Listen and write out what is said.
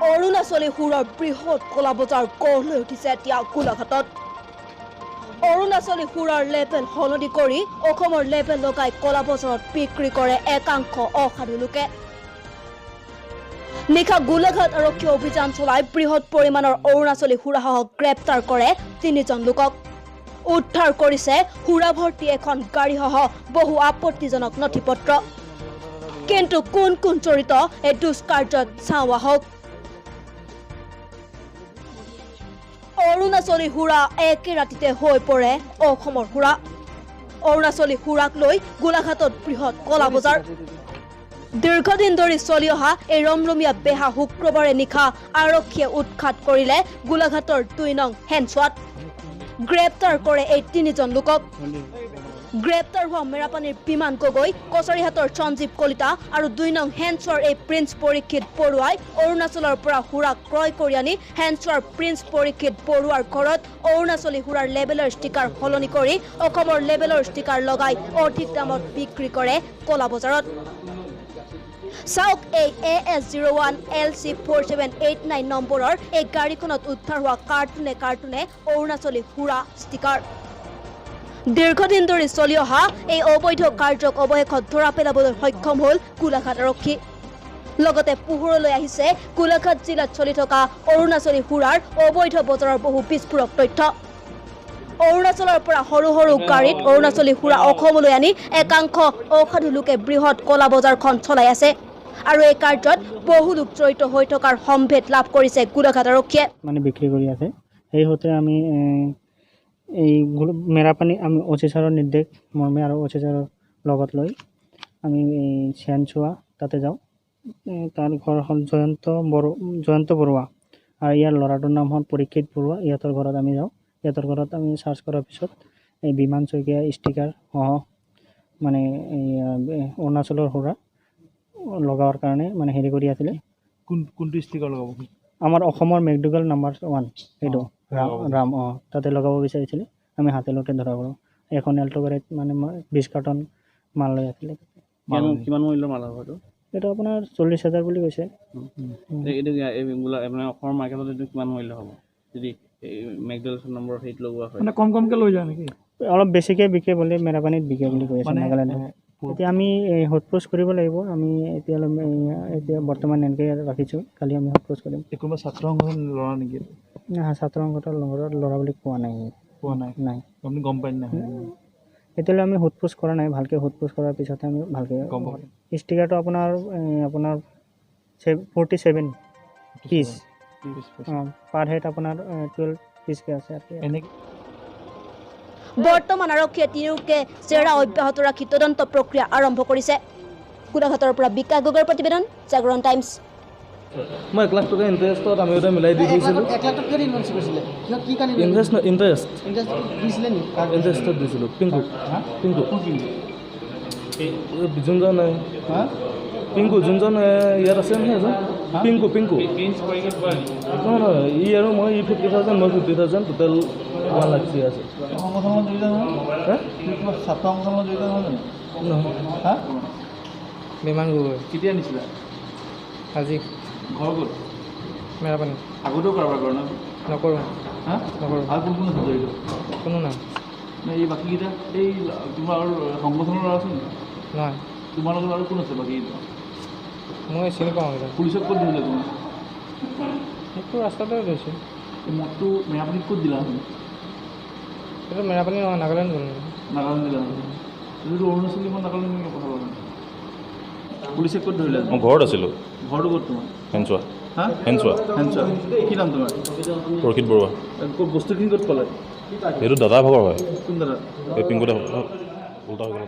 অৰুণাচলী সুৰৰ বৃহৎ কলা বজাৰ গঢ় লৈ উঠিছে এতিয়া গোলাঘাটত। অৰুণাচলী সুৰৰ লেবেল সলনি কৰি অসমৰ লেবেল লগাই কলা বজাৰত বিক্ৰী কৰে একাংশ অসাধু লোকে। নিশা গোলাঘাট আৰক্ষী অভিযান চলাই বৃহৎ পৰিমাণৰ অৰুণাচলী সুৰাসহ গ্ৰেপ্তাৰ কৰে তিনিজন লোকক। উদ্ধাৰ কৰিছে সুৰা ভৰ্তি এখন গাড়ীসহ বহু আপত্তিজনক নথি পত্ৰ। কিন্তু কোন কোন জড়িত এই দুষ্কাৰ্যত চাওঁ আহক। অৰুণাচলী সুৰা একে ৰাতিতে হৈ পৰে অসমৰ সুৰা। অৰুণাচলী সুৰাক লৈ গোলাঘাটত বৃহৎ কলা বজাৰ। দীৰ্ঘদিন ধৰি চলি অহা এই ৰমৰমীয়া বেহা শুক্ৰবাৰে নিশা আৰক্ষীয়ে উৎখাত কৰিলে গোলাঘাটৰ 2 নং হেনচোৱাত। গ্ৰেপ্তাৰ কৰে এই তিনিজন লোকক। গ্ৰেপ্তাৰ হোৱা মেৰাপানীৰ বিমান গগৈ, কছাৰীহাটৰ সঞ্জীৱ কলিতা আৰু 2 নং হেনচোৱাৰ এই প্ৰিন্স পৰীক্ষিত বৰুৱাই অৰুণাচলৰ পৰা সুৰা ক্ৰয় কৰি আনি হেনচোৱাৰ প্ৰিন্স পৰীক্ষিত বৰুৱাৰ ঘৰত অৰুণাচলী সুৰাৰ লেবেলৰ ষ্টিকাৰ সলনি কৰি অসমৰ লেবেলৰ ষ্টিকাৰ লগাই অধিক দামত বিক্ৰী কৰে কলা বজাৰত। চাওক এই AS 01 LC 4789 নম্বৰৰ এই গাড়ীখনত উদ্ধাৰ হোৱা কাৰ্টুনে কাৰ্টুনে অৰুণাচলী সুৰা ষ্টিকাৰ। দীৰ্ঘদিন ধৰি চলি অহা এই অবৈধ কাৰ্যক অৱশেষত ধৰা পেলাবলৈ সক্ষম হ'ল গোলাঘাট আৰক্ষী। লগতে পোহৰলৈ আহিছে গোলাঘাট জিলাত চলি থকা অৰুণাচলী সুৰাৰ অবৈধ বজাৰৰ বহু বিস্ফোৰক তথ্য। অৰুণাচলৰ পৰা সৰু সৰু গাড়ীত অৰুণাচলী সুৰা অসমলৈ আনি একাংশ অসাধু লোকে বৃহৎ কলা বজাৰখন চলাই আছে আৰু এই কাৰ্যত বহু লোক জড়িত হৈ থকাৰ সম্ভেদ লাভ কৰিছে গোলাঘাট আৰক্ষীয়ে। মানে বিক্ৰী কৰি আছে। সেই সূত্ৰে আমি এই মেৰাপানী আমি অচি ছাৰৰ নিৰ্দেশ মৰ্মে আৰু অচি ছাৰৰ লগত লৈ আমি এই চেনচোৱা তাতে যাওঁ। তাৰ ঘৰ হ'ল জয়ন্ত বৰুৱা আৰু ইয়াৰ ল'ৰাটোৰ নাম হ'ল পৰীক্ষিত বৰুৱা। ইহঁতৰ ঘৰত আমি যাওঁ। ইহঁতৰ ঘৰত আমি চাৰ্চ কৰাৰ পিছত এই বিমান শইকীয়া ষ্টিকাৰ সহ মানে এই অৰুণাচলৰ সুৰা লগাবৰ কাৰণে মানে হেৰি কৰি আছিলে। কোনটো ষ্টিকাৰ লগাব? আমাৰ অসমৰ মেকডুগল নাম্বাৰ 1 সেইটো ৰাম তাতে লগাব বিচাৰিছিলে। আমি হাতে লোতে ধৰা কৰোঁ। এখন এল্ট' গাড়ীত মানে 20 কাৰ্টন মাল লৈ আছিলে। কিমান মূল্যৰ মাল হ'ব এইটো? এইটো আপোনাৰ 40,000 বুলি কৈছে। এইটো অসমৰ মাৰ্কেটত এইটো কিমান মূল্য হ'ব যদি মেকডুগল নম্বৰ সেইটো লগোৱা হয়? মানে কম কমকৈ লৈ যায় নেকি? অলপ বেছিকৈ বিকে বুলি মেৰাপানীত বিকে বুলি কৈ আছে নাগালেণ্ডত। এতিয়া আমি সোধ পোছ কৰিব লাগিব। আমি এতিয়া বৰ্তমান এনেকৈ ৰাখিছোঁ, কালি আমি সোধ পোছ কৰিম। কোনোবা ছাত্ৰ সংগঠন ল'ৰা নেকি? নাই, ছাত্ৰ সংগঠনৰ ল'ৰা বুলি কোৱা নাই। কোৱা নাই? নাই। আপুনি গম পায় নাই? এতিয়ালৈ আমি সোধ পোছ কৰা নাই। ভালকৈ সোধ পোছ কৰাৰ পিছতহে আমি ভালকৈ গম পাম। ষ্টিকাৰটো আপোনাৰ আপোনাৰ 47 পিচ, পাৰ হেড আপোনাৰ 12 পিচকৈ আছে। বৰ্তমান আৰক্ষীয়ে তিনিওকে জেৰা অব্যাহত ৰাখি তদন্ত প্ৰক্ৰিয়া আৰম্ভ কৰিছে। গোলাঘাটৰ পৰা বিকাশ গগৈৰ প্ৰতিবেদন, জাগৰণ টাইমছ। মই 1 লাখ টকা ইণ্টাৰেষ্টত আমি এটা মিলাই দি দিছিলোঁ। 1 লাখ টকা ইনভেষ্ট কৰিছিলে? কি কাৰণে ইণ্টাৰেষ্ট দিছিলে নি? ইণ্টাৰেষ্টত দিছিলোঁ। পিংকু পিংকু যোনজন পিংকু যোনজন ইয়াত আছে নহয় এজন পিংকু পিংকু নহয় নহয় ই আৰু মই, ই 50,000 মই 50,000 টোটেল 1 লাখ আছে। নহয়। বিমান গগৈ। কেতিয়া নিছিলা? আজি। ঘৰ ক'ত? মেৰাপানী। আগতেও কাৰবাৰ কৰা নাই? নকৰোঁ। হা? নকৰোঁ। আৰু কোন কোন আছে জড়িত? কোনো নাই। এই বাকীকেইটা এই তোমাৰ আৰু সংগঠনৰ ল'ৰা আছে নেকি? নাই। তোমাৰ লগত আৰু কোন আছে বাকীকেইটা? মই চিনি পাওঁ এইকেইটা। পুলিচক ক'ত ধৰিলে তোমাৰ? সেইটো ৰাস্তাতে ধৰিছোঁ। এই মদটো মেৰাপানীত ক'ত দিলা? সেইটো মেৰাপানী নহয়, নাগালেণ্ড গ'ল। নাগালেণ্ড দিলা? এইটো অৰুণাচলী মই নাগালেণ্ড কেনেকৈ পঠাব? পুলিচে ক'ত ধৰিলে? মই ঘৰত আছিলোঁ। ঘৰটো ক'ত তোমাৰ? হেনচোৱা। হা? হেনচোৱা। হেনচোৱা। কি নাম তোমাৰ? পৰীক্ষিত বৰুৱা। ক'ত বস্তুখিনি ক'ত পালে? এইটো দাদা ভাগৰ হয়। কোন দাদা? এই পিংকুদা। উল্টা হৈ গ'ল।